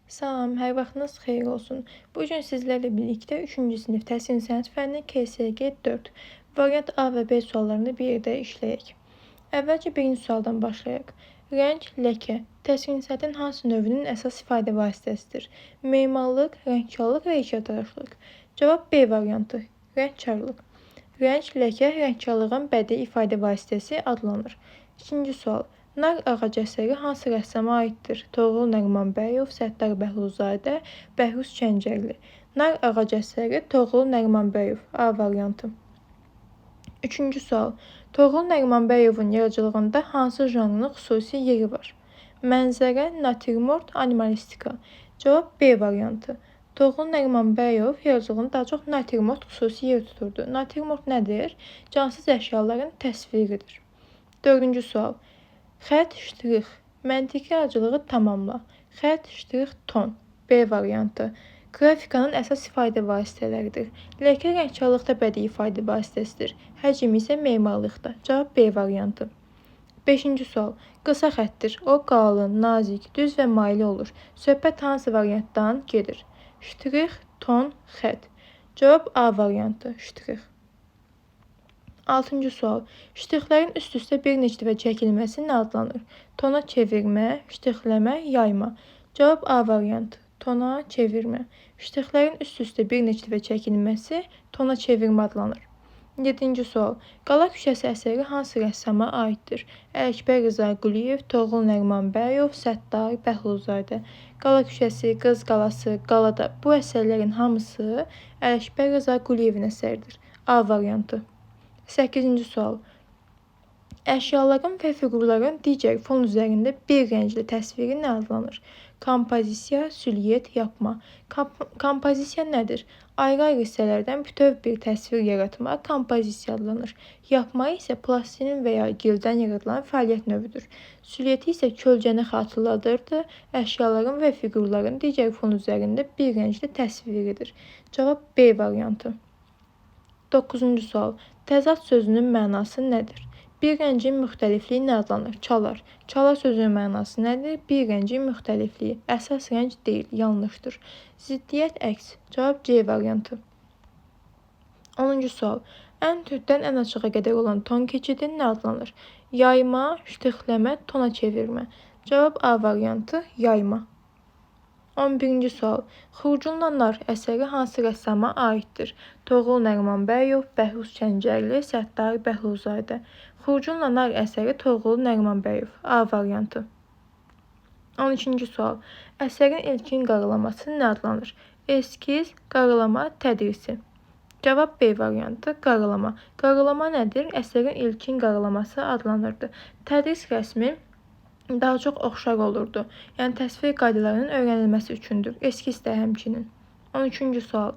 Salam, hər vaxtınız xeyir olsun. Bu gün sizlərlə birlikdə 3-cü sinif Təhsil Sənət fənni KSG 4 variant A və B suallarını bir yerdə işləyək. Əvvəlcə birinci sualdan başlayaq. Rəng, ləkə təsvir sənətin hansı növünün əsas ifadə vasitəsidir? Memarlıq, rəngkarlıq və heykəltaraşlıq. Cavab B variantı, rəngkarlıq. Rəng, ləkə rəngkarlığın bədii ifadə vasitəsi adlanır. İkinci sual. Nar ağacı əsəri hansı rəssama aiddir? Toğrul Nərimanbəyov, Səttar Bəhlulzadə, Bəhruz Çəncərli. Nar ağacı əsəri Toğrul Nərimanbəyov. A variantı. Üçüncü sual. Toğrul Nərimanbəyovun yaradıcılığında hansı janrın xüsusi yeri var? Mənzərə, natürmort, animalistika. Cavab B variantı. Toğrul Nərimanbəyov yaradıcılığında daha çox natürmort xüsusi yer tuturdu. Natürmort nədir? Cansız əşyaların təsviridir. Dördüncü sual. Xətt, ştrix. Məntiqi yaradıcılığı tamamla. Xətt, ştrix, ton. B variantı. Qrafikanın əsas ifadə vasitələridir. Ləkə rəngkarlıqda bədii ifadə vasitəsidir. Həcm isə memarlıqda. Cavab B variantı. Beşinci sual. Qısa xəttir. O qalın, nazik, düz və maili olur. Söhbət hansı variantdan gedir? Ştrix, ton, xətt. Cavab A variantı. Ştrix. Altıncı sual. Ştrixlərin üst-üstə bir neçə dəfə çəkilməsi nə adlanır? Tona çevirmə, ştrixləmə, yayma. Cavab A variantı. Tona çevirmə. Ştrixlərin üst-üstə bir neçə dəfə çəkilməsi tona çevirmə adlanır. Yedinci sual. Qala küçəsi əsəri hansı rəssama aiddir? Ələkbər Rzaquliyev, Toğrul Nərimanbəyov, Səttar Bəhlulzadə. Qala küçəsi, Qız qalası, Qalada bu əsərlərin hamısı Ələkbər Rzaquliyevin əsəridir. A variantı. Səkkizinci sual. Əşyaların və fiqurların digər fon üzərində bir rəngli təsviri nə adlanır? Kompozisiya, sülyet, yapma. Kompozisiya nədir? Ayrı-ayrı hissələrdən bütöv bir təsvir yaratmaq kompozisiya adlanır. Yapma isə plastilin və ya gildən yaradılan fəaliyyət növüdür. Sülyeti isə kölgəni xatırladırdı. Əşyaların və fiqurların digər fon üzərində bir rəngli təsviridir. Cavab B variantı. 9-cu sual. Təzad sözünün mənası nədir? Bir rəngin müxtəlifliyi nə adlanır? Çalar. Çalar sözünün mənası nədir? Bir rəngin müxtəlifliyi. Əsas rəng deyil, yanlışdır. Ziddiyyət əks. Cavab C variantı. 10-cu sual. Ən tünddən ən açığa qədər olan ton keçidi nə adlanır? Yayma, ştrixləmə, tona çevirmə. Cavab A variantı, yayma. 11-ci sual. Xurcunla nar əsəri hansı rəssama aiddir? Toğrul Nərimanbəyov, Bəhruz Çəncərli, Səttar Bəhlulzadə. Xurcunla nar əsəri Toğrul Nərimanbəyov. A variantı. 12-ci sual. Əsərin ilkin qaralaması nə adlanır? Eskiz, qaralama, tədrisi. Cavab B variantı, qaralama. Qaralama nədir? Əsərin ilkin qaralaması adlanırdı. Tədris rəsmi daha çox oxşar olurdu. Yəni təsvir qaydalarının öyrənilməsi üçündür. Eskiz də həmçinin. 13-cü sual.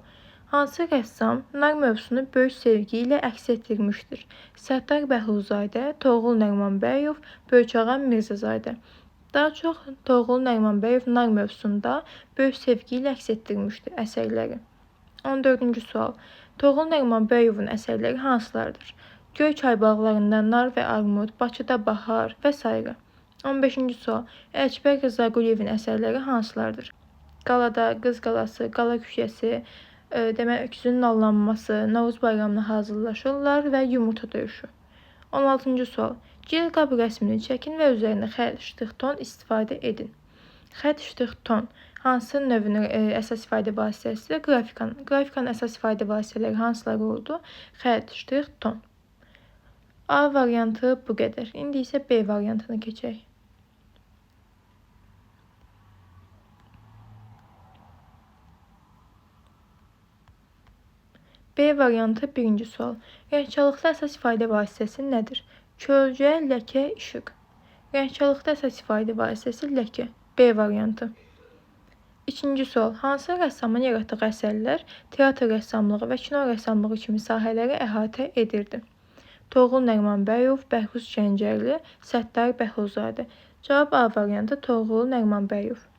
Hansı rəssam nar mövzusunu böyük sevgi ilə əks etdirmişdir? Səttar Bəhlulzadə, Toğrul Nərimanbəyov, Böyükağa Mirzəzadə. Daha çox Toğrul Nərimanbəyov nar mövzusunda böyük sevgi ilə əks etdirmişdir əsərləri. 14-cü sual. Toğrul Nərimanbəyovun əsərləri hansılardır? Göyçay bağlarında nar və armud, Bakıda bahar və s. 15-ci sual. Ələkbər Rızaquliyevin əsərləri hansılardır? Qalada, Qız qalası, Qala küçəsi, demək öküzün nallanması, Novruz bayramına hazırlaşırlar və yumurta döyüşü. 16-cı sual. Gil qab rəsmini çəkin və üzərinə xətt, ştrix, ton istifadə edin. Xətt, ştrix, ton hansı növünün əsas ifadə vasitəsidir? Qrafikanın. Qrafikanın əsas ifadə vasitələri hansıları oldu? Xətt, ştrix, ton. A variantı bu qədər. İndi isə B variantına keçək. B variantı birinci sual. Rəngkarlıqda əsas ifadə vasitəsi nədir? Kölgə, ləkə, işıq. Rəngkarlıqda əsas ifadə vasitəsi ləkə. B variantı. İkinci sual. Hansı rəssamın yaratdığı əsərlər teatr rəssamlığı və kino rəssamlığı kimi sahələri əhatə edirdi? Toğrul Nərimanbəyov, Bəhruz Çəncərli, Səttar Bəhlulzadə. Cavab A variantı Toğrul Nərimanbəyov.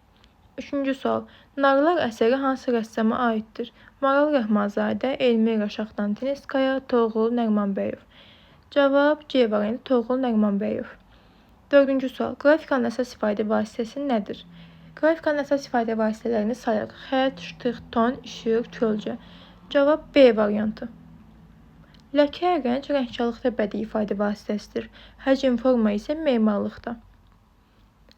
Üçüncü sual. Narlar əsəri hansı rəssama aiddir? Maral Rəhmanzadə, Elmira Şaxdantinskaya, Toğrul Nərimanbəyov. Cavab C variantı Toğrul Nərimanbəyov. Dördüncü sual. Qrafikanın əsas ifadə vasitəsi nədir? Qrafikanın əsas ifadə vasitələrini sayaq. Xətt, ştrix, ton, işıq, kölgə. Cavab B variantı. Ləkə, rəng rəngkarlıqda bədii ifadə vasitəsidir. Həcm, forma isə memarlıqda.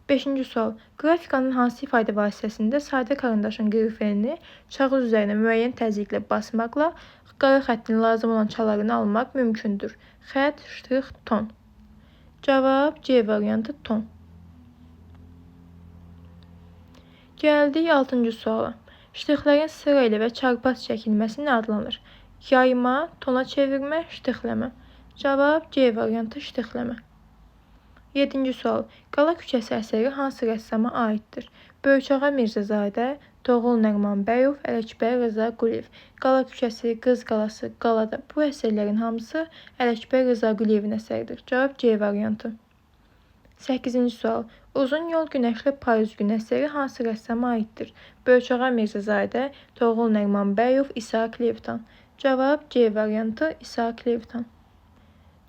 5-ci sual. Qrafikanın hansı ifadə vasitəsində sadə karandaşın qrifelini kağız üzərinə müəyyən təzyiqlə basmaqla qara xəttin lazım olan çalarını almaq mümkündür? Xətt, ştrix, ton. Cavab C variantı, ton. Gəldik 6-cı suala. Ştrixlərin sıra ilə və çarpaz çəkilməsi nə adlanır? Yayma, tona çevirmə, ştrixləmə. Cavab C variantı, ştrixləmə. 7-ci sual. Qala küçəsi əsəri hansı rəssama aiddir? Böyükəğa Mirzəzadə, Toğrul Nərimanbəyov, Ələkbər Rzaquliyev. Qala küçəsi, Qız qalası, Qalada. Bu əsərlərin hamısı Ələkbər Rzaquliyevin əsəridir. Cavab C variantı. 8-ci sual. Uzun yol günəşli payız günü əsəri hansı rəssama aiddir? Böyükəğa Mirzəzadə, Toğrul Nərimanbəyov, İsaq Levtan. Cavab C variantı, İsaq Levtan.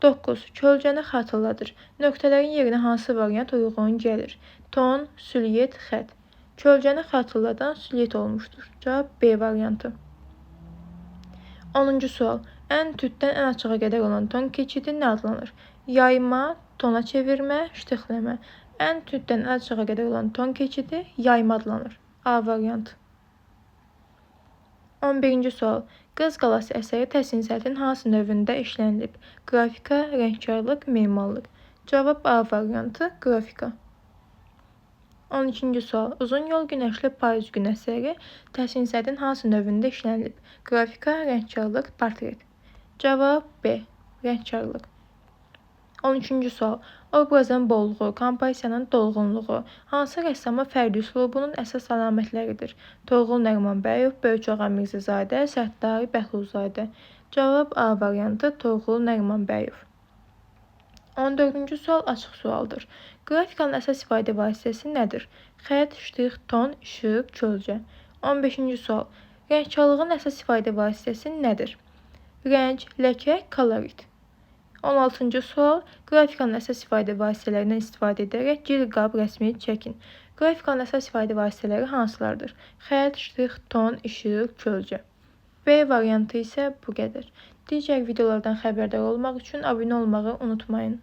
9. Kölgəni xatırladır. Nöqtələrin yerinə hansı variant uyğun gəlir? Ton, süliyet, xətt. Kölgəni xatırladan süliyet olmuşdur. Cavab B variantı. 10-cu sual. Ən tünddən ən açığa qədər olan ton keçidi nə adlanır? Yayma, tona çevirmə, ştrixləmə. Ən tünddən ən açığa qədər olan ton keçidi yayma adlanır. A variantı. 11-ci sual. Qız qalası əsəri təsvir sənətinin hansı növündə işlənilib? Qrafika, rəngkarlıq, memarlıq. Cavab A variantı, qrafika. 12-ci sual. Uzun yol günəşli payız günü əsəri təsvir sənətinin hansı növündə işlənilib? Qrafika, rəngkarlıq, portret. Cavab B. Rəngkarlıq. 13-cü sual. Obrazın bolluğu, kompozisiyanın dolğunluğu hansı rəssama fərdi üslubunun əsas əlamətləridir? Toğrul Nərimanbəyov, Böyükəğa Mirzəzadə, Səttar Bəhlulzadə. Cavab A variantı, Toğrul Nərimanbəyov. 14-cü sual açıq sualdır. Qrafikanın əsas ifadə vasitəsi nədir? Xətt, ştrix, ton, işıq, kölgə. 15-ci sual. Rəngkarlığın əsas ifadə vasitəsi nədir? Rəng, ləkə, kolorit. 16-cı sual. Qrafikanın əsas ifadə vasitələrindən istifadə edərək gil qab rəsmi çəkin. Qrafikanın əsas ifadə vasitələri hansılardır? Xətt, ştrix, ton, işıq, kölgə. B variantı isə bu qədər. Digər videolardan xəbərdar olmaq üçün abunə olmağı unutmayın.